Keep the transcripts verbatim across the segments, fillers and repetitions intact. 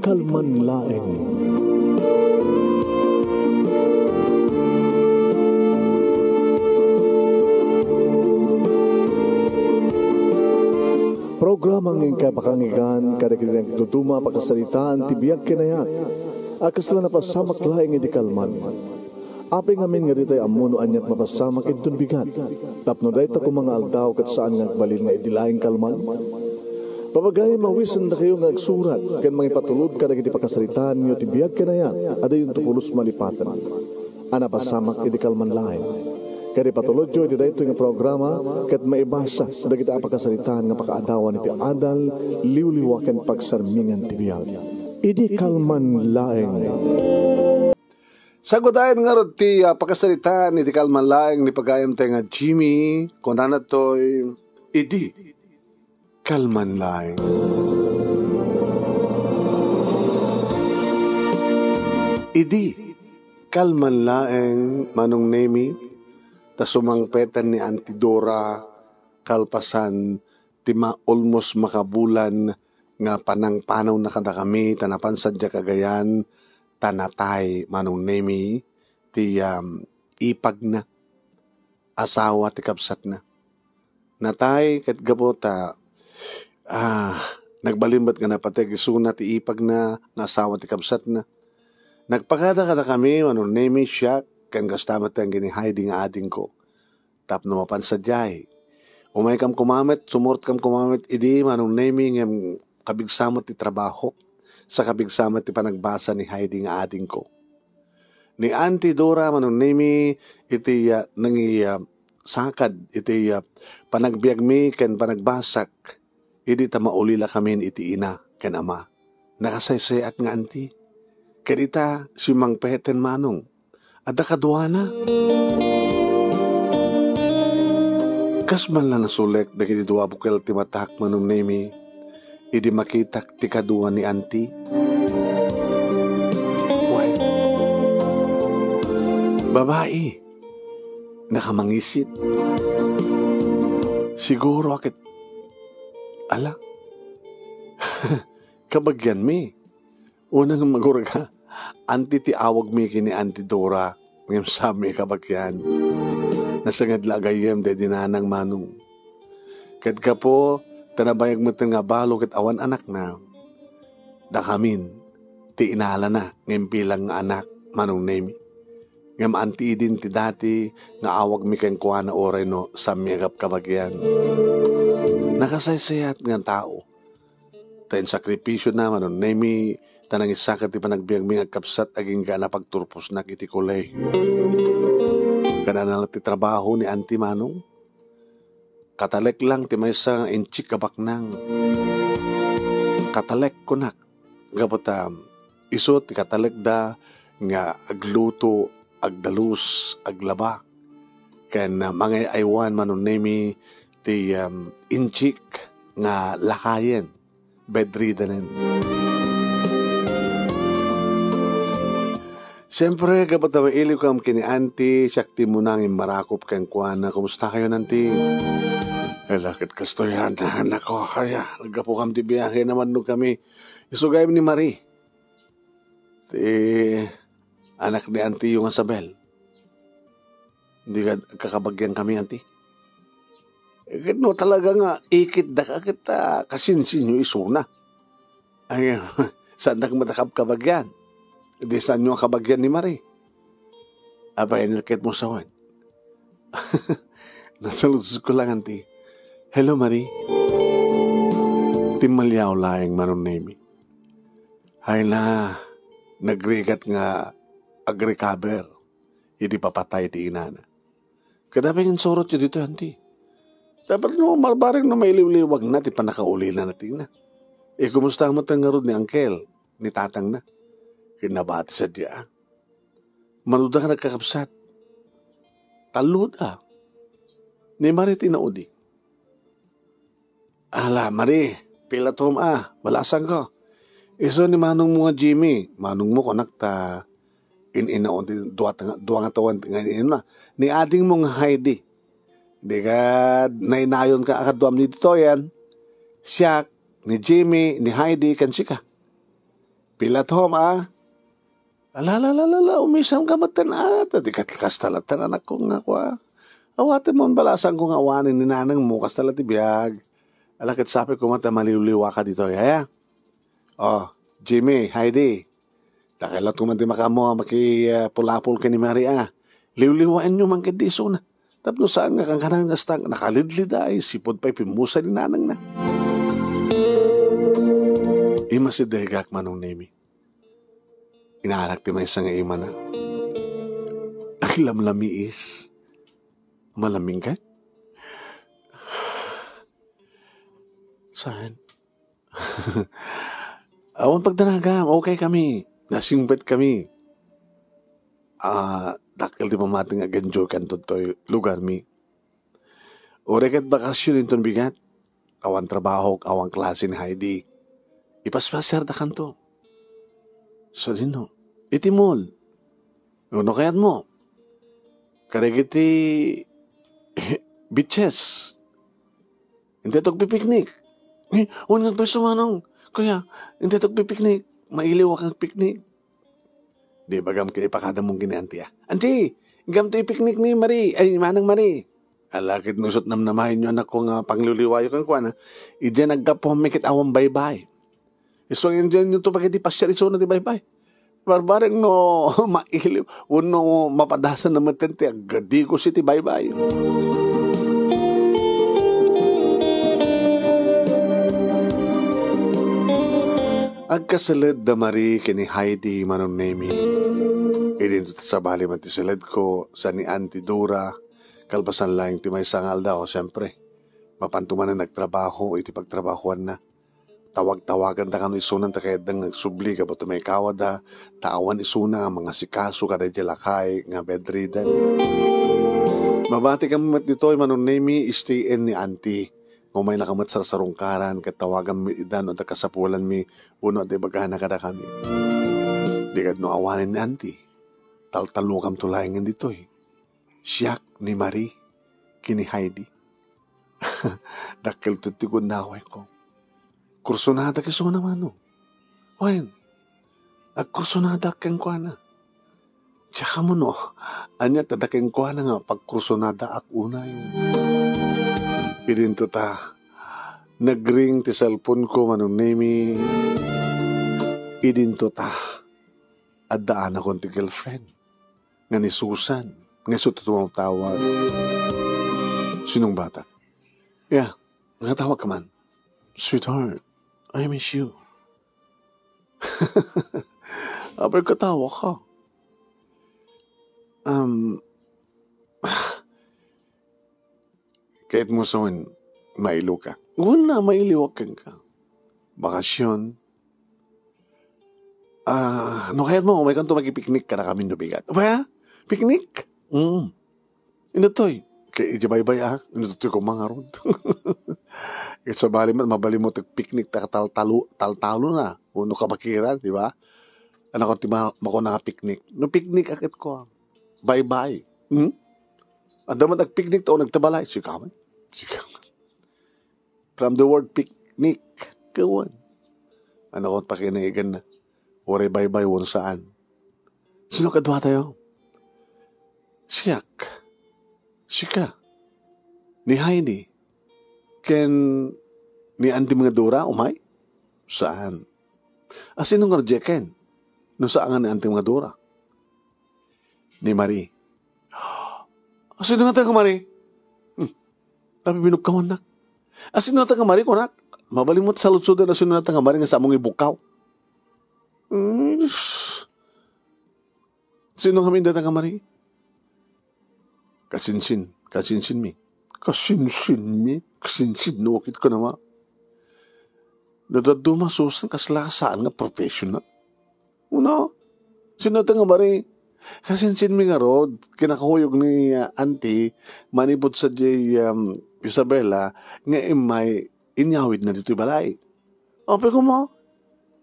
kalman laeng. Programa nga inkay pakanggan kadagiti nagduduma a pakasaritaan ti biag ken ayat a kasla napasamak laeng idi kalman. Apay ngamin nga ditay ammo no aniat mapasamak inton bigat, tapno dayta koma nga aldaw ket saan nga agbalin nga idi laeng kalman? Papagayam, awisendakayo nga agsurat ken mangipatulod kadagiti pakasaritaanyo ti biag ken ayat a dayonto pulos malipaten a napasamak idi kalman laeng. Ket ipatulodyo iti daytoy nga programa ket maibasa dagiti a pakasaritaan nga pakaadawan iti adal, liwliwa ken pagsarmingan ti biag. Idi kalman laeng. Saggudayen ngarud ti, ah, pakasaritaan iti kalman laeng ni pagayamtayo nga Jimmy, kunana toy, idi kalman laeng. Idi kalman laeng, Manong Nemi, ta sumangpeten ni Auntie Dora kalpasan ti ma-, almost makabulan nga panangpanawna kadakami, ta napan sadiay kagayan, ta natay Manong Nemi ti, um, ipagna, asawa ti kabsatna. Natay ket gapu ta, ah, nagbalin met nga napateg isuna ti ipagna nga asawa ti kabsatna. Nagpakada kadakami, Manong Nemi, siak, ken kasta met ti angga ni Heidi nga adingko. Tapno mapan sadiay, umaykam koma met, sumurtkam koma met idi, Manong Nemi, ngem kabigsa met ti trabaho, sa kabigsa met ti panagbasa ni Heidi nga adingko. Ni Auntie Dora, Manong Nemi, iti, ah, nangi-, ah, sakad iti, ah, panagbiagmi ken panagbasak, idi ta maulilakamin iti ina ken ama. Nakasaysayat nga anti. Ket ita, simmangpeten manong. Adda kaduana. Kas man la nasulek dagiti dua bukel ti matak, Manong Nemi, idi makitak ti kadua ni anti. Wen, babai, nakamangisit. Siguro a ket, ala, kabagianmi. Unay nga magurga, anti ti awagmi ken ni Auntie Dora, ngem saanmi a kabagian. Nasangad la a gayyem daydi nanang manong. Ket gapu ta nabayag met nga abalo ket awan anakna, dakamin ti inalana nga imbilang nga anak, Manong Nemi. Ngem anti idin ti dati nga awagmi kenkuana uray no saanmi a kabagian. Nakasaysayat nga tao. Ta insakripisio na, Manong Nemi, ta nangisakit ti panagbiagmi nga agkabsat agingga a napagturposnak iti kolehio. Kanana ti trabaho ni Auntie Manong. Katalek lang ti maysa nga inchik a baknang. Katalek kunak, gapu ta isu ti katalekda nga agluto, agdalus, aglaba, ken, ah, mangay-aywan, Manong Nemi, ti, um, inchik nga lakayen, bedridden. Siempre, gapu ta mailiwkam ken ni Auntie, siak ti muna nga immarakop kenkuana. Kumusta kayo, Auntie? Ala, ket kastoy, anak, nako, aya, naggapukam ti biahe, namannogkami. Isu gayam ni Marie. Ti anak ni antiyo nga Sabel. Di ka, kakabagian kami, anti. Eh, ket no talaga nga ikitda ka, ket, ah, kasinsinyo isuna. Ay, saandak met a kab-, kabagian. Di saanyo a kabagian ni Marie. Apay, inilkit mo sawen. Nasaludsod ko lang, anti. Hello, Marie. Timmaliaw laeng, Manong Nemi. Ay na, nagrigat nga agrecover idi papatay ti inana. Kadapay nga insurotyo ditoy, anti. Tapno malbareng no mailiwliwagna ti pannakaulina ti ina. E, kumusta met ngarud ni Uncle, ni tatangna? Ket nabati sadiay. Manoda nga nagkakabsat. Talloda. Ni Marie ti naudi. Ala, Marie, pila tom a, balasanko. Isu ni manongmo nga Jimmy, manongmo kunak ta in-inaon ti dua, dua nga tawen nga in-inuna. Ni adingmo nga Heidi. Di ka nainayonka a kaduam ni ditoyen. Siak, ni Jimmy, ni Heidi, ken sika. Pila, Tom, a? Ala, ala, ala, ala, ala, umisan ka met ten, a, ta di kat-, kasta latta, anakko, nga kua. Awaten mo, balasangko nga awanen ni nanangmo, kasta la ti biag. Ala, ket sapay koma ta maliwliwa ka ditoy, aya? O, Jimmy, Heidi, ta kayatko man ti makaammo a maki-, ah, pulapol ken ni Maria. Liwliwaenyo man ketdi isuna. Tapno saan nga kankanayon nga kasta, nakalidlid ay, sipud pay pimmusay ni nanangna. Immasidegak, Manong Nemi. Inaanak ti maysa nga imana. Aglamlamiis. Malammingka? Saan? Awan pagdanagam, okay kami. Nasingpet kami. Ah, dakkel ti mamati nga agenjoy kanto toy lugar mi. Uray ket bakasyon inton bigat. Awan trabaho, awan klase ni Heidi. Ipaspasiarda kanto. Sadino? Iti mall. No kayat mo. Kadagiti beaches. Intay tagpipiknik. Eh, wan nga pwesto manong. Kuya, intay tagpipiknik. Mailiwak ang piknik. Di bagam ket ipakada mo ken ni Auntie, a? Auntie, inggam ti piknik ni Marie, ay, Manang Marie. Ala ket no isut' namnamaenyo, anakko, nga pangliwliwayo kenkuana, idiay naggapuanmi ket awan baybay. Isu nga idiay nyo to pagidi pasiar isuna ti baybay. Barbareng no mailiw, wenno mapadasan na met ti agdigos iti baybay. Agkaseled da Marie ken ni Heidi, Manong Nemi. Idinto ta sabali met ti seledko, sa ni Auntie Dora, kalpasan laeng ti maysa nga aldaw, siempre. Mapanto manen agtrabaho iti pagtrabahoanna. Tawag-tawagan ta kano isunan ta kayatda nga agsubli gapu ta maikawada, ta awan isuna nga mangasikaso kadaydiay lakay nga bedridden. Mabati kami met ditoy, Manong Nemi, istayen ni Auntie. Umaynaka met sarsarungkaran, ket tawaganmi ida no adda kasapulanmi wenno adda ibagana kadakami. Di ket no awanen ni Auntie, taltalokamto laengen ditoy. Siak ni Marie ken ni Heidi. Dakkel ti gundawayko. Kursonadak isuna, mano. Wen, agkursonadak kenkuana. Diak ammo no ania ti adda kenkuana nga pagkursonadak unay. Idinto ta nagring ti cellphone ko, Manong Nemi. Idinto ta adda anakon ti girlfriend nga ni Susan, nga isu ti tumatawag. Sinong bata? Yeah, nakatawag ka man. Sweetheart, I miss you. Apay katawa ka? Um, kayat mo sa mailo ka? Wala, mailiwak ka. Bakasyon, Ah, no kayat mo, umaykanto makipiknik kadakami no bigat. Aba, piknik? Mm. Intoy. Kay iti baybay, ah. Intoy ko mangarod. Ket sabali met, mabalin mo ti piknik ta taltalo, taltalo na. Wenno kabakiran, di ba? Anak ko, ti ma-, makuna nga piknik. No piknik, akit ko. Baybay. Hmm? Adda man agpiknik, tao nagtabalay. Sika man. Sika man. From the word picnic, kawan. Ano kung pakinagan na? Waray baybay, wan saan. Sino kadua tayo? Siak. Sika. Ni Heidi. Ken ni Auntie nga Dora, umay? Saan? Asino nga rejeken? No saan nga ni Auntie nga Dora? Ni Marie. Asino nga taga Marie? Hmm. Tapi binukkawannak. Asino nga taga Marie, kunak? Mabalin mo ti saludsod, asino nga taga Marie nga sa among ibukkaw? Hmm. Sino nga minda taga Marie? Kasinsin. Kasinsin mi. Kasinsin mi? Kasinsin no, kit ko naman. Nadaduma, Susan, kasla saan nga professional? Una, sino ta nga Marie? Kasinsin mi ngarud, kinakuyog ni, ah, auntie, manipud sa J, um, Isabela, nga immay inyawid na ditoy balay. Apay ko mo?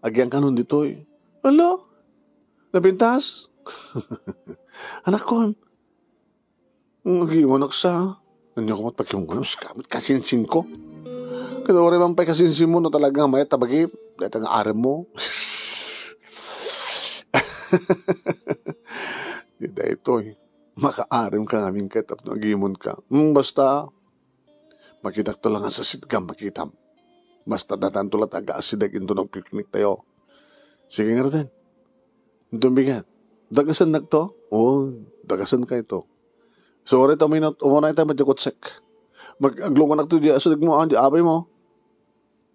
Agyang kanon ditoy. Ala? Napintas? Anak ko, Ang agiwanak sa, anya ko mat pagkimungan, mas kamit kasinsin ko. Kaya wala man pa'y kasinsin mo, no talaga nga mayat tabagi, dahil nga arem mo. Di daytoy. Makaarim ka ngamin kay tapno agimonka. Hmm, basta, makitakto lang a sasitgam, makitam. Basta datanto la't agaasideg inton agpiknik tayo. Sige ngaruden. Inton bigat. Dagasennak to? Oo, dagasen kayto. Sorry, taminat, umunay tayo, madyakotsek. Mag-, aglunganak to, di asideg mo, ah, di abay mo.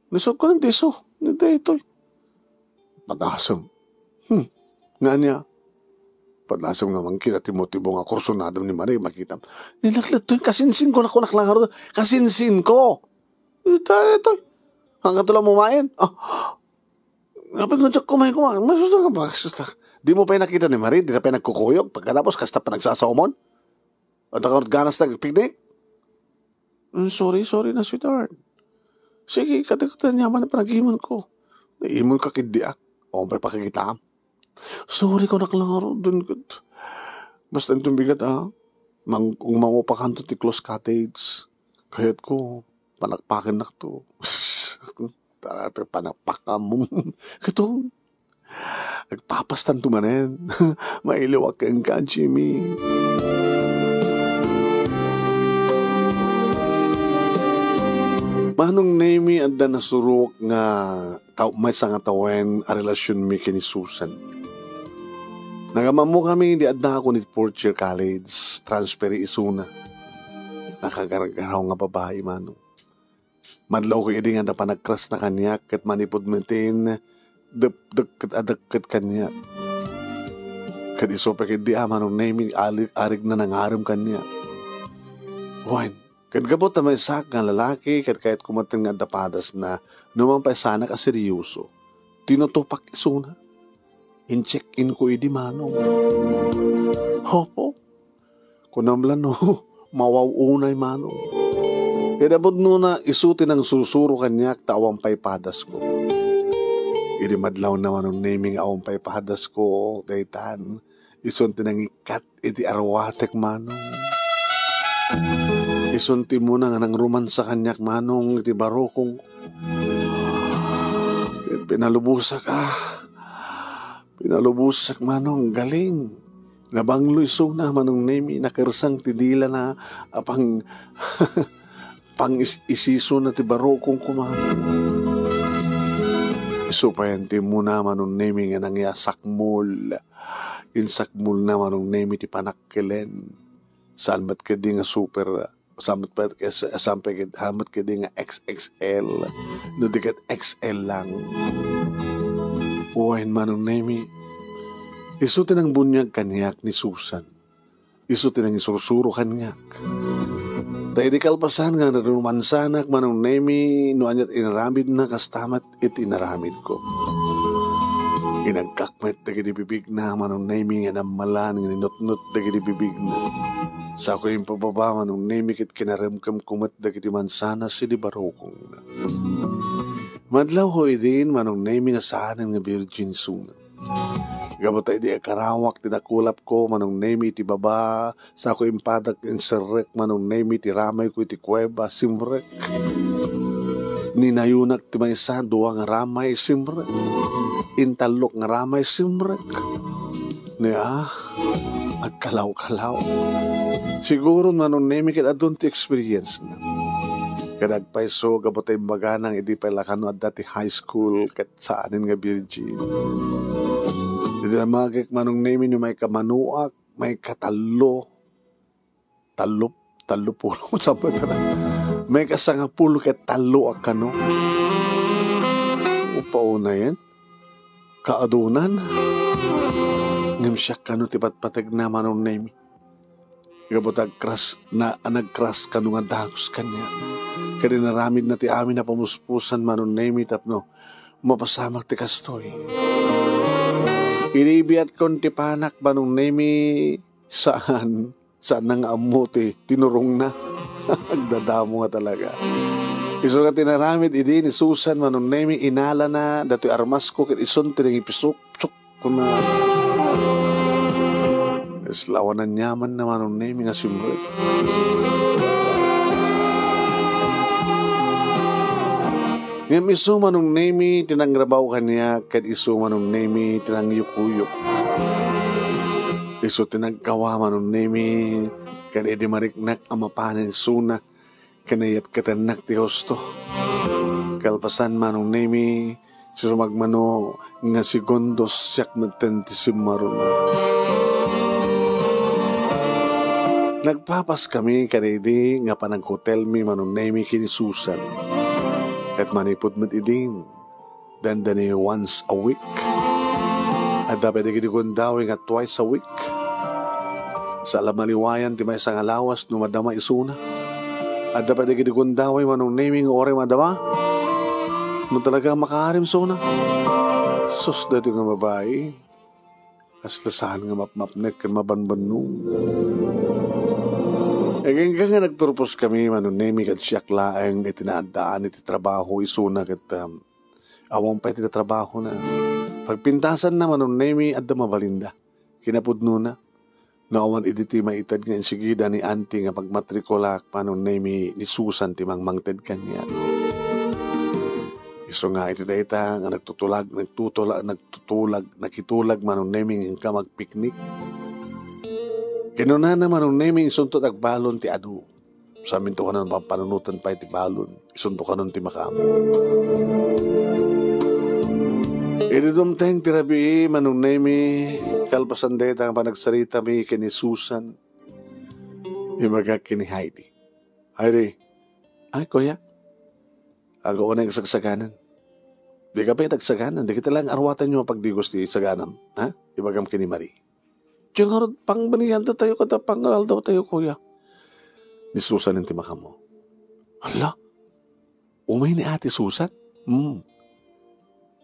Nisod ko ng diso, ni daytoy. Padasem. Hmm. Nga niya, padasem nga mangkita timo-timo nga kursunadam ni Marie, makitam. Nilaklat to yung kasinsin ko na kunak lang, kasinsin ko. Ita, ito. Hanggang tulang mumain. Ah, kapag nga kumain, kumain. Masusta ka ba? Susta. Di mo pa yung nakita ni Marie, di na pa yung nagkukuyog. Pagkatapos, kasta pa nagsasaumon. At ang ganas na picnic. Mm, sorry, sorry na, sweetheart. Sige, katikatan niya man ang panaghimon ko. Naimon ka kid diak. O, may pakikitaam. Sorry ko, naklaro dun ket. Basta inton bigat, ah. Mang-, kung mangupakanto ti close cottage, kayat ko, panakpakennak to. Tara, panakpakam. Kato, agpapastanto manen. Mailiwak kenka, Jimmy. Manong Nemi, adda nasurok nga taw-, maysa nga tawen a relasionmi ken ni Susan. Nagam-ammokami idi addaak unay fourth year college, transferi isuna. Nakagargaraw nga babai, manong. Madlawko idi nga adda panagkrasna kaniak ket manipud metten, depdek ket adekket kaniak. Ket isu pay ketdi a Manong Nemi, ali-, arigna nangarem kaniak. Wen, ket gapu ta maysaak nga lalaki, ket kayatko metten nga adda padasna, no mangpaysanak a seryoso. Tinutopak isuna. In-check-in ko idi, manong. Hopo. Kunam la no, mawaw unay, manong. Ket apudnona, isu ti nangsursuro kaniak ta awan pay padasko. Idi madlawna, Manong Nemi, nga awan pay padasko, daytan, isun ti nangikkat iti arwatek, manong. Isun ti immuna nga nangromansa kaniak, manong, iti barokong. Ket pinalubosak, ah. Pinalubosak, manong, galing. Nabanglo isuna, Manong Nemi, nakersang ti dilana, apang, pang is-, isisuna ti barokong ko, manong. Isu pay ti immuna, Manong Nemi, nga nangyasakmol. Insakmolna, Manong Nemi, ti panakkelen. Saan met ketdi nga super, saan met pa-, saan pa-, saan met ketdi nga X X L, no di ket X L lang. Wen, Manong Nemi, isu ti nangbuniag kaniak ni Susan. Isu ti nangisursuro kaniak. Ta idi kalpasan nga nangromansanak, Manong Nemi, no aniat inaramidna, kasta met iti inaramidko. Inagkak met dagiti bibigna, Manong Nemi, nga nammalan nga ninutnot dagiti bibigna. Saoy impababa, Manong Nemi, ket kinaremkemko met dagiti mansanas idi barokongna. Madlawko idin, Manong Nemi, nga saanen nga virgin isuna. Gapu ta idi akarawak ti nakulapko, Manong Nemi, iti baba, Saoy impadak, inserrek, Manong Nemi, ti ramayko iti kuweba, simrek. Ninayonak ti maysa, dua nga ramay, simrek. Intallok nga ramay, simrek. Nia, agkalaw-kalaw. Siguro, Manong Nemi, ket adun ti experience na. Ket agpayso, gapu ta imbagana nga idi pay la kano adda ti high school, ket saanen nga virgin. Idi damagek, Manong Nemi, no maikamanuak, maikatallo, tallo, tallo pulo, sabi ko na. Maikasangapulo ket tallo a kano. Upauna yan. Kaadunan. Ngem siak kano ti patpategna, Manong Nemi. Gapu ta agkras, na, nagkras kano nga dagus kaniak. Ket inaramidna ti amin a pamuspusan, Manong Nemi, tapno mapasamak ti kastoy. Idi ibiatkon ti panak, Manong Nemi, saan, saan na nga ammo ti tinurongna. Agdadamo nga talaga. Isu nga tinaramid idi ni Susan, Manong Nemi, inalana datoy armasko ket isun ti nangipisukpsuk kuna. Islawanan niya man na Manong Nemi nga simrek. Ngem isu Manong Nemi ti nangrabaw kaniak, ket isu Manong Nemi ti nangyukuyok. Isu ti nagkawa, Manong Nemi, ken idi mariknak a mapanen isuna, kinayatkatennak ti husto. Kalpasan, Manong Nemi, sumagmano nga segundos siak metten ti simmaron. Nagpapaskami kadaydi nga panaghotelmi, Manong Nemi, ken ni Susan. Ket manipud met idi, dandani once a week. Adda pay dagiti gundaway nga twice a week. Sa la maliwayan ti maysa nga lawas no madama isuna. Adda pay dagiti gundaway, Manong Nemi, nga uray madama. No talaga makaarim isuna. Sus, daytoy nga babai. Kasla saan nga mapmapnek ken mabanbanno. Agingga nga nagturposkami, Manong Nemi, ket siak laeng iti naaddaan iti trabaho isuna ket, um, awan pay ti trabahona. Pagpintasanna, Manong Nemi, adda mabalinda. Kinapudnona, no awan idi ti maited nga insigida ni Auntie nga pagmatrikulak, Manong Nemi, ni Susan ti mangmangted kaniak. Isu nga iti dayta nga nagtutulag, nagtutulag, nagtutulag, nakitulag, Manong Nemi, nga inka magpiknik. Kinunana, Manong Nemi, isunto ti agbalon ti adu. Saminto kanon pampanunoten pay ti balon. Isunto kanon ti makaammo. Idi dumteng ti rabii, Manong Nemi, kalpasan dayta nga panagsaritami ken ni Susan, ibagak ken ni Heidi. Heidi, ay, kuya, aga unay sagsaganan. Di ka pay tagsaganan, di kita lang arwatanyo a pagdigos ti saganam, ha? Ibagam ken ni Marie. Diay ngarud, pangbaniyanda tayo kada pangaldaw tayo, kuya. Ni Susan ti makaammo. Hala, umay ni Ate Susan? Hmm.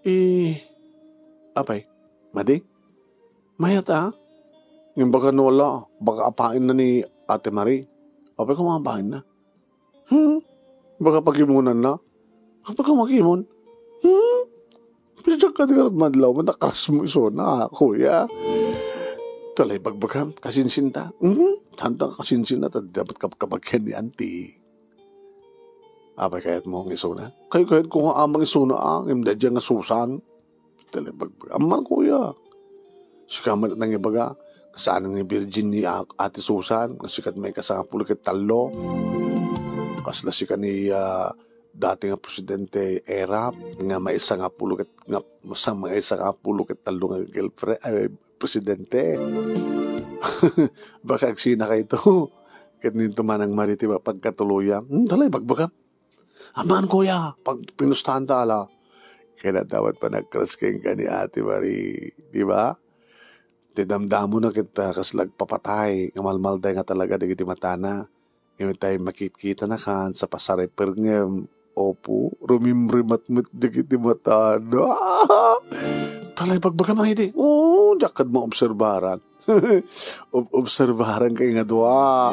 Eh, apay, madi? Mayat a? Ngem baka no ala, baka apain na ni Ate Marie. Apay, kung apain na? Hmm? Baka pagimunan na? Apay, kung magimon? Hmm? Pisiak ka di karat madlaw, manakras mo isuna, kuya. Talay bagbagam, kasinsinta. Hmm? Santa kasinsinta, ta dapat kap-, kabagian ni Auntie. Apay kayat mo nga isuna? Kay kayat ko nga amang isuna, ah, ngem daydiay nga Susan. Talay bagbagam man, kuya. Sika met nangibaga, kasano nga virgin ni a-, Ate Susan, nga sika met maisangapulo ket tallo. Kasla sika ni, ah, dati nga presidente Erap, nga maisangapulo ket, nga sa-, maisangapulo ket tallo nga girlfriend, ay, presidente. Baka agsinakayto. Ket ninto manang Marie ti mapagkatuloyan. Hmm, talay bagbagam. Aman, kuya, pagpinustanta la. Kaya nadawat pa nagkras kenka ni Ate Marie, di ba? Ti damdamona ket, ah, kasla agpapatay, nga malmalday nga talaga dagiti matana. Ngem itay makitkitana kan sa pasariper ngem, opo, rumimrimat met dagiti matana. Talay bagbagam, Heidi. Oo, diak kad maobserbaran. Ob-, obserbaran kay nga dua.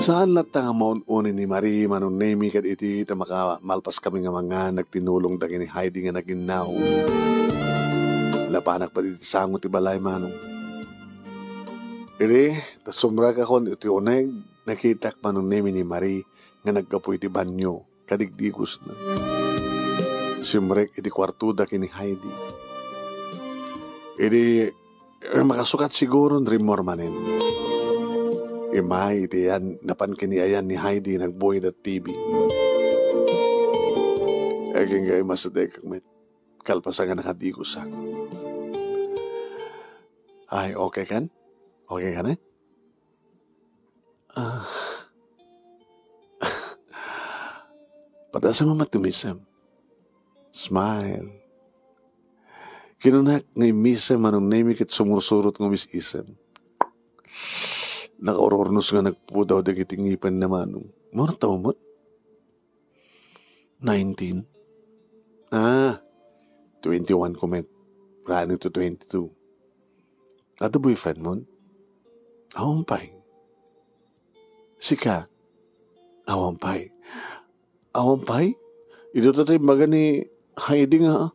Saan latta nga maun-uni ni Marie, Manong Nemi, kad iti ta maka-, malpas kami nga mangan, nagtinulong dagini Heidi nga naginnaw. Napanak pay iti sango ti balay, Manong. Idi, ta sumrekakon iti uneg, nakitak, Manong Nemi, ni Marie nga naggapu iti banyo. Kadigdigosna. Simrek iti kuartoda ken ni Heidi. Idi, eh, makasukat siguro, rimmor manen. Immay iti ayan, napan ken ni ayan ni Heidi, nagbuy da T V. Agingga imasadekak met. Kalpasan nga nakadigosak. Ay, okay kan? Okay kan, eh? Ah. Padasem met ti misem. Smile. Kinunak nga immisem, Manong Nemi, ket sumursurot nga umis-isem. Nakaururnos nga nagpudaw dagiti ngipenna, Manong. Mao taw met? Nineteen? Ah, twenty-one ko met. Running to twenty-two. Adda boyfriend mon? Awan pay. Sika? Awan pay. Awan pay? Iduta tay imbaga ni Heidi nga,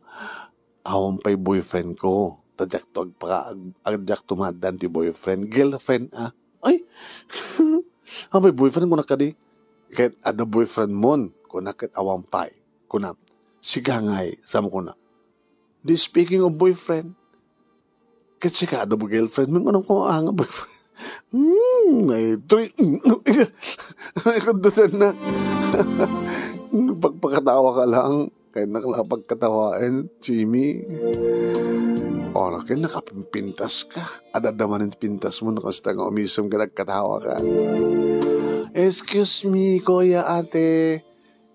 awan pay boyfriend ko. Ta diakto agpaka-, ag-, ag-, diakto maaddan ti boyfriend. Girlfriend, ah. Ay! Awan pay boyfriend ko na kadi. Ket adda boyfriend mon, kuna ket awan pay. Kuna, Sika ngay, sa mo kuna. Di speaking of boyfriend, ket sika, adda mo girlfriend, mangkunam ko, ah, nga boyfriend. Hmm, ay, three, ay, kundutan na. Pagpakatawa ka lang. Kaya nakala pagkatawaen, Jimmy. Ora, kaya nakapimpintas ka. Adada man in pintas mo, nakasta nga umisem ka, nagkatawa ka. "Excuse me, kuya, ate."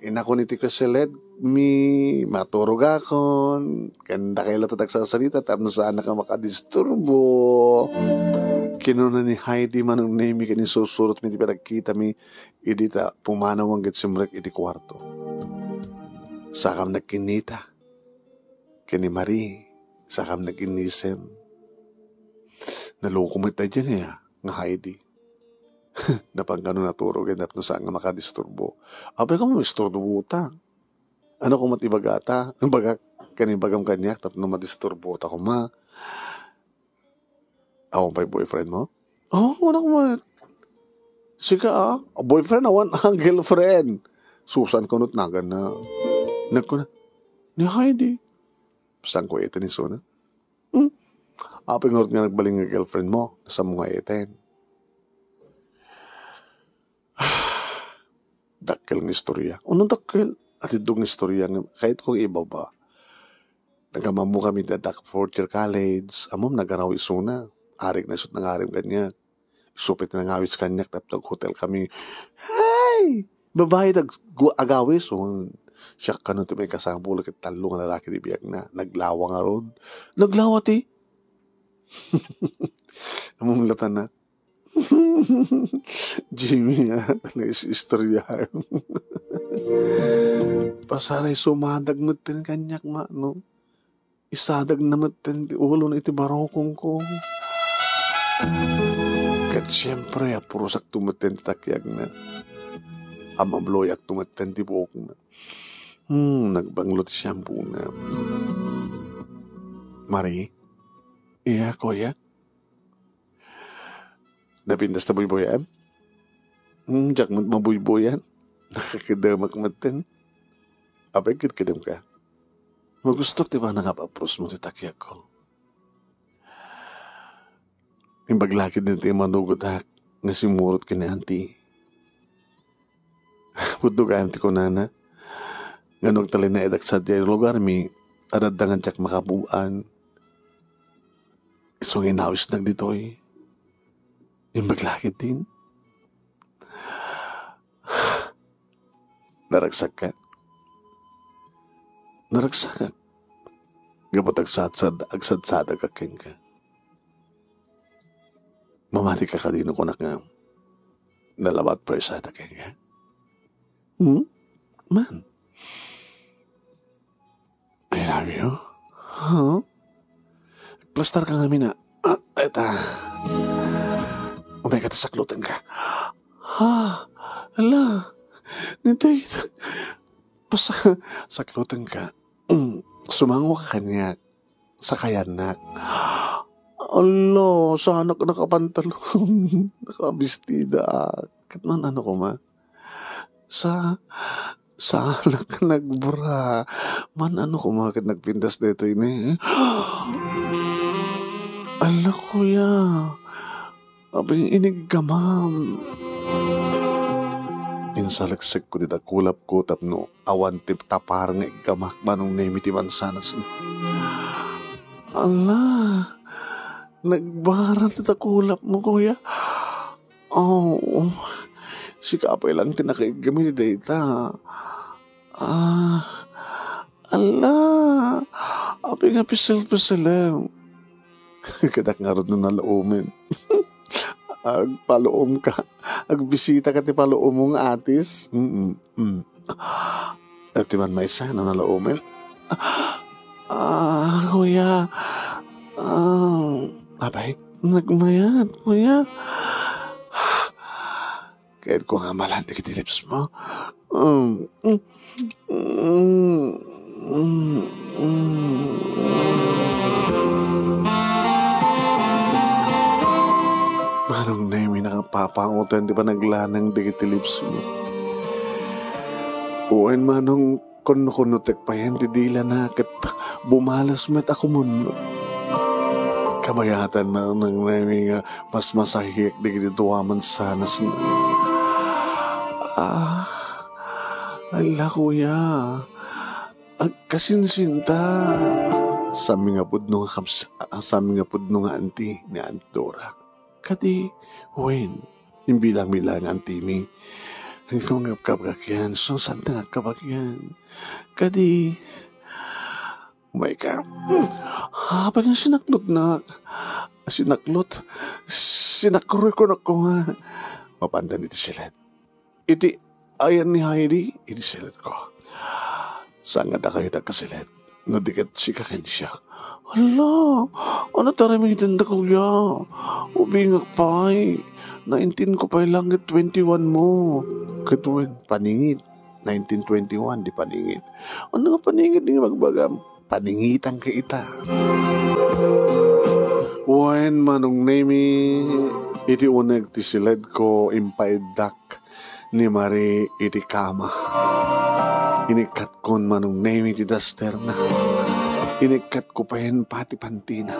Inakon iti kasiled mi, maturogakon. Kanda kayo latta agsasarita, tapno saan ka makadisturbo. Kinuna ni Heidi, Manong Nemi, ken isusurot mi ti panagkita mi, idi ta pumanaw ket simrek iti kuarto. Sakam nagkinnita. Ken ni Marie, sakam nagkinnisem. Naloko met daydiay nga Heidi. Napan kano naturog, eh, tapno saan nga makadisturbo. Apay ka mo, isturbo ta. Ano ko met ibagata? Bagak, kani bagam kaniak, tapno madisturbo ta koma. Awan pay boyfriend mo? Oh, wala ko met. Sika, ah? Boyfriend, awan, ah, girlfriend. Susan ko nut nagan na. Nagkuna, ni Heidi. Saan ko ito ni Suna? Hmm? Apay ngarud nga nagbalin nga girlfriend mo? Sa mo nga iten? Dakkel nga istorya. Ano dakkel? Atiddog nga istorya nga kayat kong ibaba. Nagamammo kami da dak fourth year college. Amom nagaraw isuna. Arik na isut nangarim kaniak. Isupit na ngawis kaniak tapno hotel kami. Hey! Babae dag gu-, agawis. Oh, siak kano ti may kasabol ket tallo nga lalaki di biag na. Naglawa ngarud. Naglawa ti. Amom latan na. Jimmy, ah, talaga is-, istorya. Pasaray sumadag metten kaniak, ma, no? Isadag na metten ti ulo na iti barokong ko. Ket siempre, apurosak to metten ti takiag na. Amabloyak to metten ti buok na. Hmm, nagbanglo ti shampoo na. Mari? Iya, kuya? Napintas ta buybuyan? Hmm, diak met mabuybuyan. Nakakedemak metten. Apay kedkedem ka? Magustok ti panangap-apros mo ti takiag ko. Imbag lakid ni ti manugot ak nga simmurot ken ni auntie. Pudno gayam ti kunana. Ngano agtalinaedak sadiay lugar mi, adda nga diak makapuan. Isu nga inawisnak ditoy. Imbag lakid din. Naragsak ka. Naragsak ka. Gapu ta agsadsad-, agsadsadak ka kenka. Mamati ka kadino kunak nga nalabat presada kenka? Hmm? Man. I love you. Huh? Plastar ka ngamin a. Ah, eta. Umay ka ta sakloten ka. Ha? Ala. Nintay. Pasa-, sakloten ka. Mm. Sumango ka kaniak. Sakayannak. Ala, sanak nakapantalon. Nakabistida. Ket man ano koma? Sa, sanak nagbra. Man ano koma ket nagpintas daytoy ne? Ala, kuya. Apay nga iniggamam. Insaleksekko ti dakulapko tapno awan ti tapar nga iggamak, Manong Nemi, ti mansanas. Ala, nagbara ti dakulapmo, kuya. Oh, sika pay lang ti nakaiggam iti dayta. Ah, ala, apay nga pisil-pisilem. Kadak ngarud no nalaomen. Agpalaom ka. Agbisita ka ti palaom mo nga atis. Mm, mm. Iti man maysa no nalaomen. Ah, kuya. Ah, apay, nagmayat, kuya. Kayatko nga amalan dagiti lips mo. Mm, mm, mm, mm, mm. Manong Nemi, nakapapangotan ti panaglanang dagiti lips mo. Wen, Manong, Kunkunnotek payen ti dilana ket bumales met a kumunnot. Kabayatan, Manong Nemi, nga masmasahiek dagiti dua a mansanasna. Ah, ala, kuya. Agkasinsinta. Saan nga pudno nga kabs-, ah, saan nga pudno nga anti ni Aunt Dora. Kadi, wen, imbilang-bilang nga antimi. Ikaw nga agkabagak yan, so saan nga agkabagak yan? Kadi, umay ka. Apay nga sinaklot na, sinaklot, sinakroy ko na ko nga. Mapandan iti silet. Iti ayan ni Heidi, iti silet ko. Saan nga dakayo dagkasilet? No di ket sika ken siak. Hala, ano taramiten da, kuya? Ubingak pay. Nineteen ko pay lang ket twenty-one mo. Ket wen, paningit. Nineteen twenty-one, di paningit. Ano nga paningit, di nga magbagam? Paningitan ka ita. Wen, Manong Nemi, iti uneg ti siledko, impaiddak ni Marie iti kama. Inikkatko, Manong Nemi, ti dasterna. Inikkatko payen pati pantina.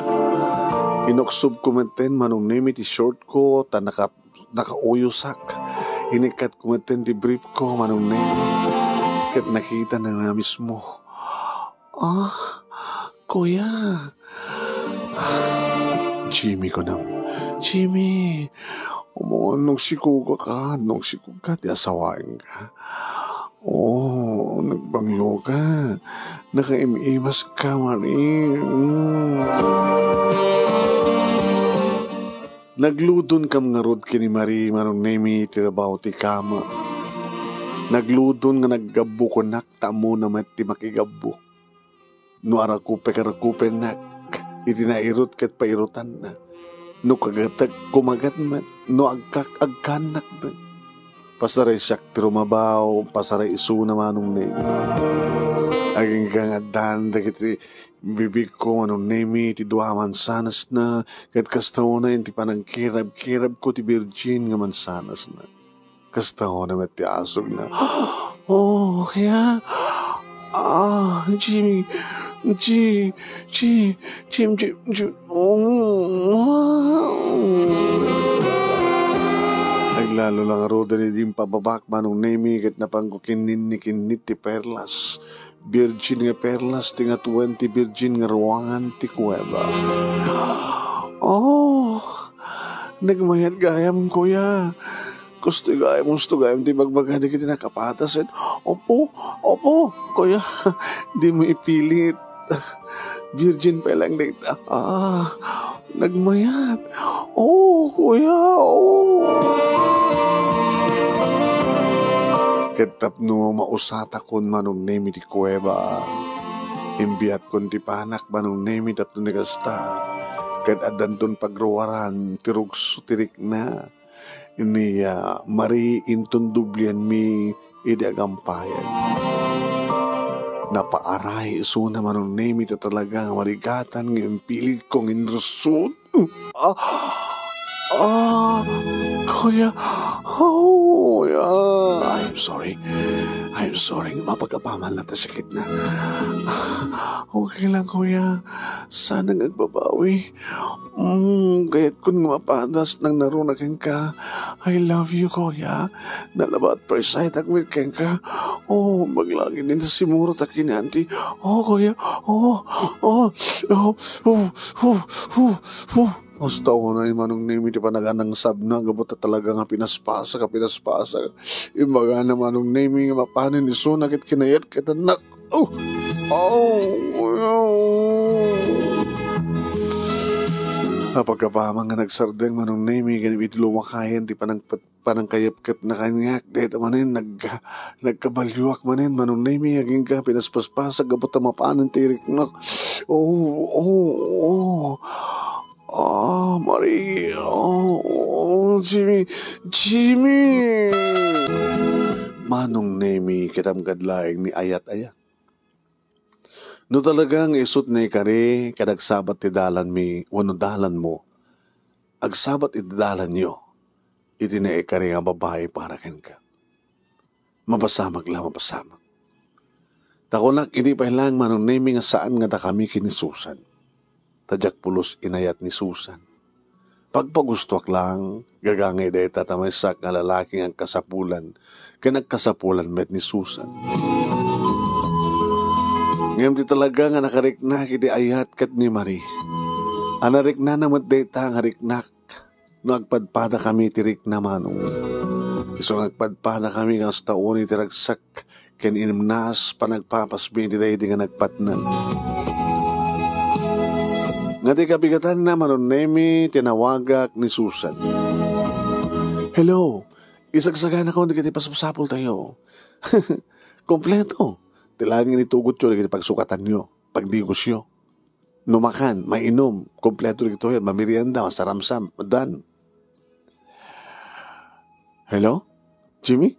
Inuksobko metten, Manong Nemi, ti shortko, ta naka-, nakauyosak. Inikkatko metten ti briefko, Manong Nemi. Ket nakitana nga mismo. Ah, kuya. Jimmy, kunam. Jimmy, umwan, nagsikoka ka, nagsikoka ti asawaenka. Oh, nagbanglo ka. Nakaim-imas ka, Marie. Mm. Nagludonkam ngarud ken ni Marie, Manong Nemi, ti rabaw ti kama. Nagludon nga naggabbukonak ta ammona met ti makigabbo. No arakupek, arakupennak, iti nairut ket pairutanna. No kagatek, kumagat met, no agkak, agkannak met. Pasaray siak ti rumabaw, pasaray isuna, Manong Nemi. Agingga nga addan dagiti bibigko, Manong Nemi, ti dua a mansanasna, ket kasta unay ti panangkirab-kirabko ti birgin nga mansanasna. Kasta unay met ti asugna. Oh, kaya? Ah, Jimmy, Ji-, Ji-, Jim, Jim, Jim, oh, wow. Aglalo lang ngaruden idi impababak, Manong Nemi, ket napanko kinninni-kinnit ti perlas. Birgin nga perlas ti ngatuen ti birgin nga ruangan ti kuweba. Oh, nagmayat gayam, kuya. Kastoy gayam, kastoy gayam ti bagbaga dagiti nakapatasen. Opo, opo, kuya. Dimo ipilit. Virgin pa lang dagita. Ah, nagmayat. Oh, kuya, oh. Ket tapno mausatakon, Manong Nemi, ti kuweba, imbiatkon ti panak, Manong Nemi, tapno ni kasta. Ket addanton pagruaran ti rugso ti rikna. Ni, ah, Marie, inton dublianmi idi agampayan. Napaaray isuna, Manong Nemi, ta talaga nga marigatan nga impilitko nga inrussod. Ah, ah, kuya. Oh, yeah. I'm sorry. I'm sorry. Mapagapaman na ta sakit na. Okay lang, kuya. Sana nga agbabawi. Mm, kayat kun nga mapadas nang naruna kenka. I love you, kuya. Nalabat preside ak met kenka. Oh, maglagid din ta simuro ta kinanti. Oh, kuya. Oh, oh, oh, oh, oh, oh, oh. Basta unay, Manong Nemi, ti panaganangsabna, gapu ta talaga nga pinaspasak, a pinaspasak. Imbagana, Manong Nemi, nga mapanen isuna ket kinayat ket annak. Oh! Oh! Oh! Apagkapamang nga nagsardeng, Manong Nemi, ken iti lumakayan ti panangpet-, panangkayepkepna kaniak, dayta manen nag-, nagkabalioak manen, Manong Nemi, agingga pinaspaspasak gapu ta mapanen ti iriknak. Oh, oh, oh. Ah, Marie, oh, oh, Jimmy, Jimmy! Manong Nemi, kitam kad laeng ni ayat-ayat. No talaga nga isut naikari, ket agsabat ti dalanmi wenno dalanmo, agsabat iti dalanyo iti naikari nga babai para kenka. Mapasamak la, mapasamak. Ta kunak idi pay laeng, Manong Nemi, nga saan nga dakami ken ni Susan. Ta diak pulos inayat ni Susan. Pagpagustoak laeng, gagangay dayta ta maysak nga lalaki nga agkasapulan, ken agkasapulan met ni Susan. Ngem ti talaga nga nakariknak iti ayat ket ni Marie. A nariknana met dayta nga riknak no agpadpadakami iti rikna, Manong. Isu nga agpadpadakami kasta unay ti ragsak ken inumnas, panagpapasmi iti daydi nga nagpatnag. Nga ti kabigatanna, Manong Nemi, tinawagak ni Susan. "Hello, isagsaganakon dagiti pasapsapultayo." Kompleto ti laeng initugotyo dagiti pagsukatanyo, pagdigosyo. No makan, mainum, kompleto dagitoy, mamerienda, masaramsam, dan. "Hello? Jimmy?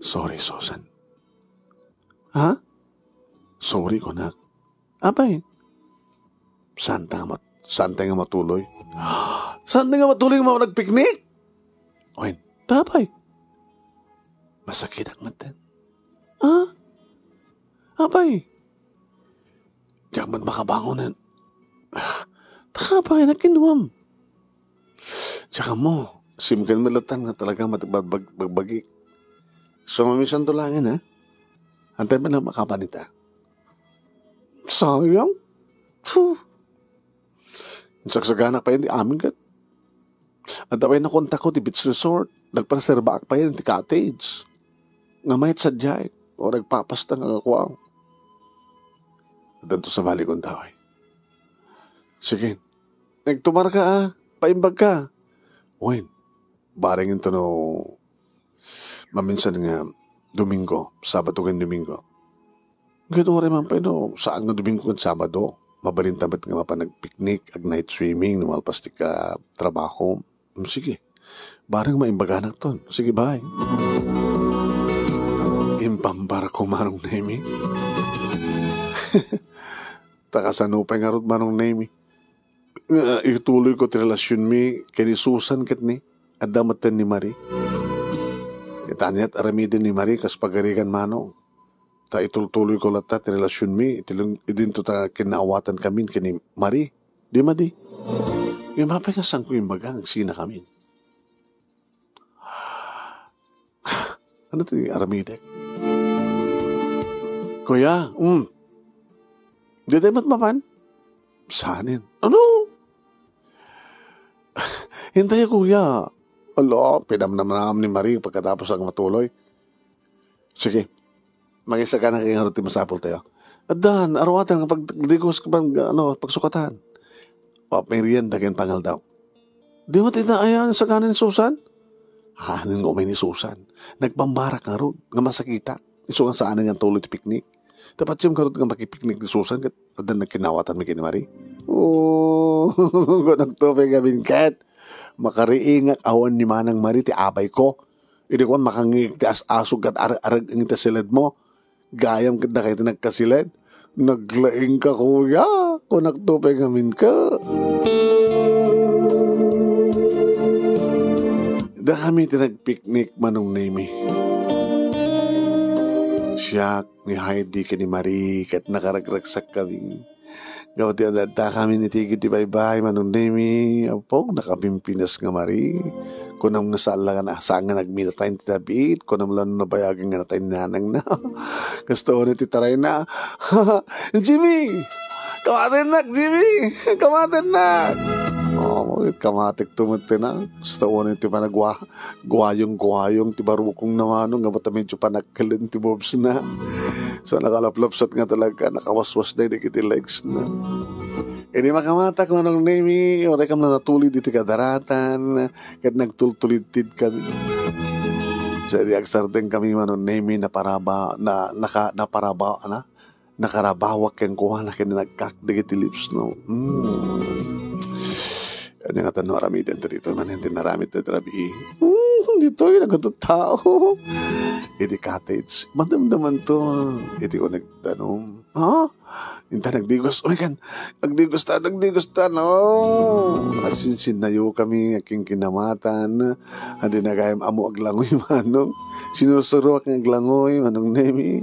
Sorry, Susan." "Ha?" "Sorry, kunak." "Apay?" "Saanta nga mat-, saanta nga matuloy." "Saanta nga matuloy nga managpiknik?" "Wen, ta apay?" "Masakitak met." "Ah? Apay?" "Diak met makabangonen." "Ta apay, nakinuam?" "Diak ammo, simken met latta nga talaga mat-, bag-, bag-, bagbagik." "Sumamisanto laengen, ha? Antay met makapan ita." "Sayang. Puh. Insagsaganak pay iti amin ket." Adda pay nakontakko ti beach resort. Nagpaserbaak pay ti cottage. Nga mayat sadiay. O nagpapasta nga kakuang. Addanto sabali kon daway. Sige. Nagtumarka, ah. Paimbagka. Wen, bareng into no maminsan nga Domingo, Sabado ken Domingo. Ket uray man pay no, saan nga Domingo ken Sabado. Mabalinta met nga mapan agpiknik, ag-night swimming, no malpas ti ka-, trabaho. Mm, sige. Bareng maimbaganak ton. Sige, bye. Impambarko, Manong Nemi. Ta kasano pay ngarud, Manong Nemi? Nga ituloy ko ti relasionmi ken ni Susan ket ni, adda metten ni Marie. Itaniat aramiden ni Marie kas pagarigan, Manong. Ta itultuloy ko latta ti relasionmi, iti lung-, idinto ta kinnaawatan kamin ken ni Marie. Di madi. Ngem apay nga saanko imbaga nga agsina kamin? Ano ti aramidek? Kuya, mm. Dita met mapan? Sanen. Ano? Hintay, kuya. Ala, pinamnamnam ni Marie pagkatapos ang matuloy. Sige. Mangisagana kayo nga ti masapul tayo. Addan, aruatan nga pagdigos ka pag, ano, pagsukatan. O, merienda ken pangaldaw. Di mo ti naayan sagana ni Susan? Hanen nga umay ni Susan. Nagpambarak ngarud nga masakitak. Isu nga saanen nga tuloy ti piknik. Tapatsim ngarud nga makipiknik ni Susan ket addan nagkinawatan mi ken ni Marie. Oh, kunakto pay ngamin ket. Makariingak awan ni Manang Marie ti abay ko. Idi kuan, makangngeg ti as-asog ket ar-, arag-eng ti siled mo. Gayam ket dakay ti nagkasiled. Naglaing ka, kuya. Kunakto pay ngamin ka. Dakami ti nagpiknik, Manong Nemi. Siak, ni Heidi, ken ni Marie, ket nakaragragsak kami. Gapu ti adda kami niti iti baybay, Manong Nemi, apog, nakapimpinas nga Marie. Kunam nga saan la nga na-, saan nga nagminatay ti David, kunam la no nabayagan nga natay ni nanangna. Kasta unay ti tarayna, "Jimmy! Kamatennak, Jimmy! Kamatennak!" Oh, kamatek to met ti na. Kasta unay ti panagwa-, guayong-guayong ti barukongna, Manong, nga bata medyo panagkelen ti moves na. So, nakalaplapsat nga talaga, nakawaswas na dagiti legs na. Idi makamatak, Manong Nemi, uray kam natulid iti kadaratan, ket nagtultulidtid kami. So, idi agsardeng kami, Manong Nemi, naparaba-, na, naka-, naparaba-, na, nakarabawak kenkuana ken nagkak dagiti lips, no? Mm. Ania nga tanno aramiden ta ditoy manen ti naramid ti rabii? Mm, ditoy, nagadu tao. Iti cottage, madamdamanto iti uneg danum. Ha? Inta nagdigos, uy, kan, nagdigos ta, nagdigos ta, no? Agsinsinnayo kami, agkinkinamatan, adi na gayam ammo aglangoy, Manong. Sinusuroak nga aglangoy, Manong Nemi.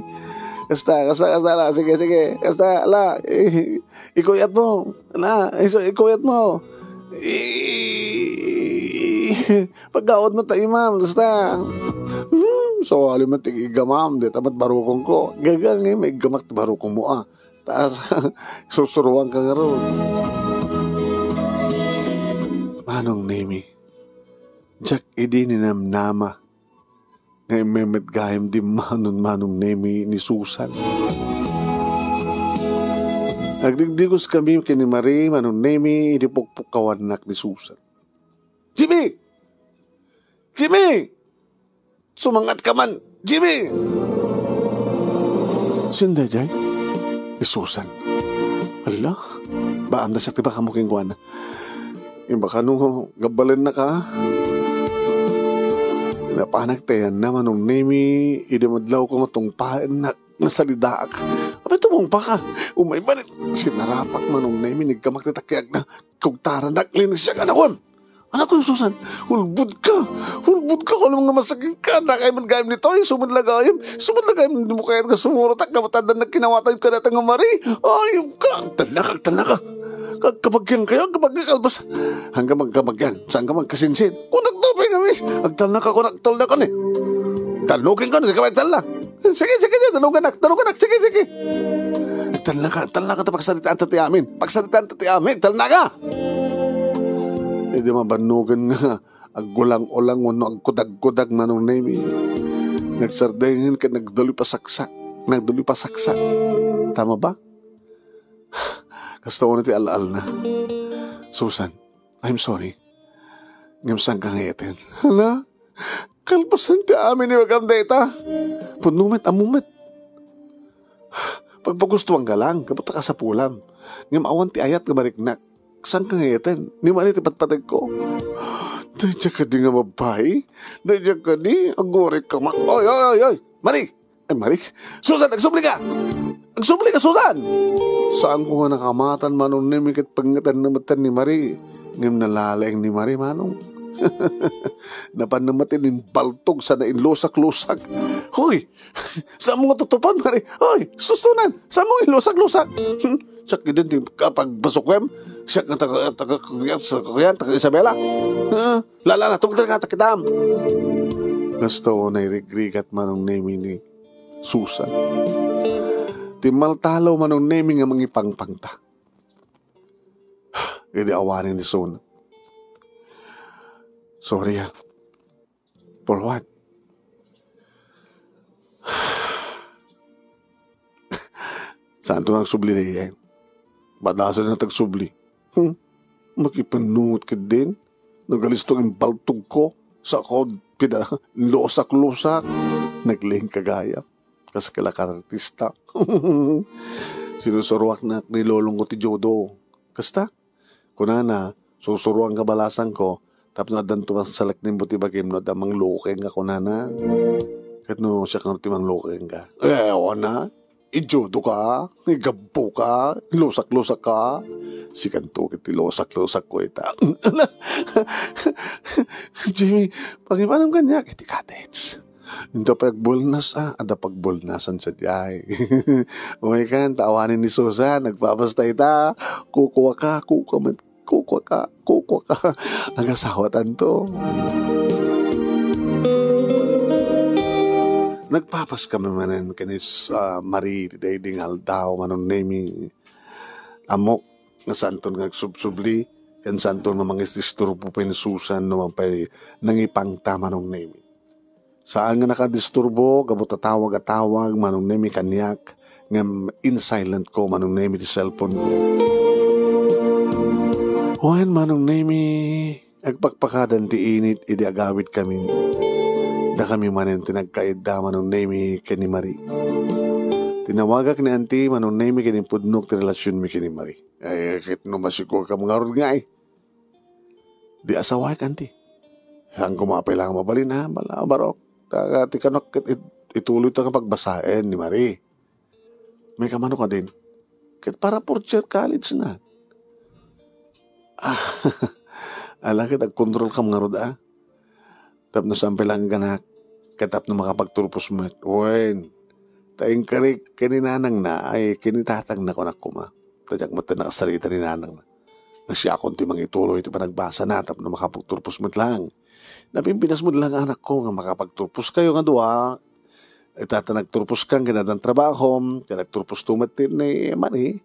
Kasta, kasta, kasta, la, sige, sige, kasta, la, eh, ikuyat mo, la, isu-, ikuyat mo. Eh, Pagkaawat met ta imam, kasta. Hmm, sawali met ti iggamam, dayta met barukongko. Gaga ngay maiggamak ti barukongmo, a. Ta, susuroanka ngarud. Manong Nemi, diak idi ninamnama nga immay met gayam dimmanon Manong Nemi ni Susan. Agdigdigos kami ken ni Marie, Manong Nemi, idi pukpukkawannak ni Susan. Jimmy! Jimmy! Sumangatka man, Jimmy! Sino daydiay? Ni Susan. Hala, ba, anda siya ti bakam kenkuana? Imbaka no, gabbalennaka. Napanak ti ayanna, Manong Nemi, idi madlawko nga tungpaennak, nasalidaak. Apay, tumungpaka. Umay balik. Sinarapak, Manong Nemi, niggamak ti takiagna. Kugtaranak, linis siya, anakon. Anakon, Susan, ulbodka. Ulbodka, kunam nga masakitka. Dakay man gayam ditoy, isu met la gayam. Isu met la gayam, dimo kayat nga sumurotak, nga matanda nagkinawatan ka data nga Marie. Ayupka, agtalnaka, agtalnaka. Agkabagian kayo, agkabagian kalbas. Hanggang magkabagian, saan ka magkasinsin? Kunak to, pay kami. Agtalnaka, kunak, agtalnaka ni. Talnukin ka, di ka may talna. Sige, sige, sige, talnukanak, talnukanak, sige, sige. Agtalnaka, agtalnaka ta pagsaritaan ta ti amin. Pagsaritaan ta ti amin, agtalnaka. Idi mabannogan nga aggulang-ulang wenno agkudag-kudag Manong Nemi. Nagsardengen ket nagdaloy pasaksak. Nagdaloy pasaksak. Tama ba? Kasta una ti al-alna. Susan, I'm sorry. Ngem saan ka ngayaten? Hala? Kalpasan ti amin ibagam dayta. Pudno met, ammo met. Pagpagustuan ka lang, gapu ta kasapulam. Ngem awan ti ayat nga mariknak. Saan ka ngayaten? Ni Marie ti patpategko. Daydiay kadi nga babai? Daydiay kadi? Aguray ka ma-, oy, oy, oy, oy! Marie! Ay, Marie! Susan, agsubli ka! Agsubli ka, Susan! Saan ko nga nakamatan, Manong Nemi, ket pangngatan na met ni Marie. Ngem nalalaing ni Marie, Manong. Napan na met inimbaltog sana inlusak-lusak. Hoy! Saan mo nga tutupan, Marie? Hoy, Susunan! Saan mo nga inlusak-lusak? Hmm? Siak idin ti kapagbasukem? Siak nga taga, taga, taga, taga, taga Isabela? Ah, la, la, la, tumagder ka, ta kitam. Kasta una irigrigat Manong Nemi ni Susan. Timmaltalaw Manong Nemi nga mangipangpangta. Idi awanen ni Susan. Sorry, ah. For what? Saanto nga agsubli daydiay? Padasen nga agsubli. Hmm? Makipannungot ketdin? Nagalistok imbaltogko. Sakod, pida, lusak-lusak. Nagling kagaya. Kas kala kartista. Sinusuruaknak ni lolongko ti judo. Kasta? Kunana, susuruan ka balasanko, tapno addanto man salaknibmo ti bagim no adda manglukeng nga kunana. Ket no siak ngarud ti manglukeng ka. Eh, awan na. Ijudo ka, igabbo ka, lusak-lusak ka. Sikanto ket ti lusak-lusakko ita. Jimmy, pangipanom kaniak iti cottage. Inta pay agbulnas, ah, adda pagbulnasan sadiay. Umaykan, ta awanen ni Susan, nagpapasta ita. Kukua ka, kukua met, kukua ka, kukua ka. Agasawatanto. Nagpapas kami manen ken ni, ah, Marie, ti daydi nga aldaw, Manong Nemi. Ammok, nga saanton nga agsubsubli, ken saanton nga mangisdisturbo pay ni Susan no man pay nangipangta, Manong Nemi. Saan nga nakadisturbo, gapu ta tawag a tawag, Manong Nemi, kaniak, ngem in-silent ko, Manong Nemi, ti cellphone ko. Wen, Manong Nemi, agpakpakadan ti init idi agawidkami. Dakami manen ti nagkaidda, Manong Nemi, ken ni Marie. Tinawagak ni Auntie, Manong Nemi, ken impudnok ti relasionmi ken ni Marie. Ay, ket no masigurkam ngarud ngay. Di asawaek, Auntie. Saan koma pay lang mabalin, ha? Bala, barok. Ta, ti kano ket it-, ituloy ta nga pagbasaen ni Marie. May kamano kadin? Ket para fourth year college na. Ah, ala ket agkontrolkam ngarud, a? Tapno saan pay laeng, anak, ket tapno makapagturpos met. Wen, ta inkarik ken ni nanangna, ay, ken ni tatangna, kunak koma. Ta diak met nakasarita ni nanangna. Nga siakon ti mangituloy ti panagbasana tapno makapagturpos met laeng. Napimpinas met laeng, anakko, nga makapagturposkayo nga dua. Ita ta nagturposkan ken addan trabahom, ken nagturposto met ti ni Marie.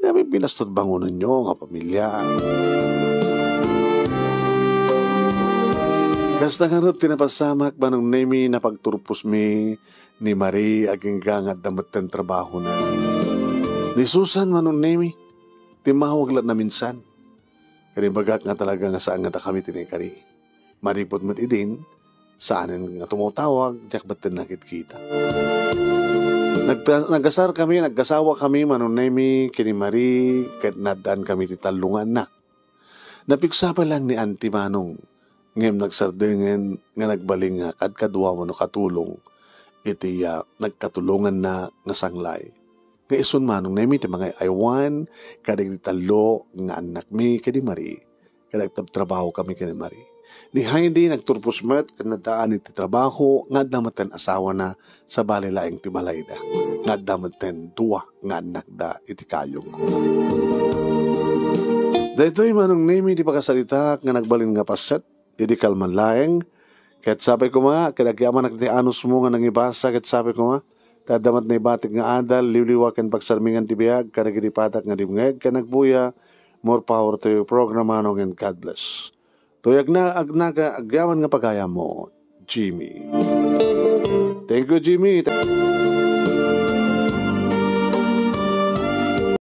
Napimpinas ti bangonenyo nga pamilia. Kasta ngarud ti napasamak, Manong Nemi, napagturposmi ni Marie agingga nga adda metten trabahona. Ni Susan, Manong Nemi, timmawag latta minsan. Ket imbagak nga talaga nga saan nga dakami ti naikari. Manipud met idin, saanen nga tumawtawag, diak metten nakitkita. Nagta-, nagasar kami, nagkasawa kami, Manong Nemi, ken ni Marie, ket naaddaan kami ti tallo nga annak. Napigsa pay laeng ni Auntie Manong, ngem nagsardengen nga nagbalin nga kadkadua wenno katulong iti, ah, nagkatulonganna nga sanglay. Nga isun, Manong Nemi, ti mangay-aywan kadagiti tallo nga annakmi ken ni Marie, ket nagtabtrabaho kami ken ni Marie. Ni Heidi nagturpos met ket naaddaan iti trabaho nga adda metten asawana, sabali laeng ti balayda nga adda metten dua nga annakda iti kayongko. Daytoy, Manong Nemi, ti pakasaritaak nga nagbalin nga paset idi kalman laeng. Ket sapay koma, ket agyamanak ti anusmo nga nangibasa, ket sapay koma, ta adda met naibatik nga adal, liwliwa ken pagsarmingan ti biag kadagiti padak nga dimngeg ken agbuya. More power to you, program, Manong, and God bless. Toy agna-, agnaga, agyaman nga pagayammo, Jimmy. Thank you, Jimmy.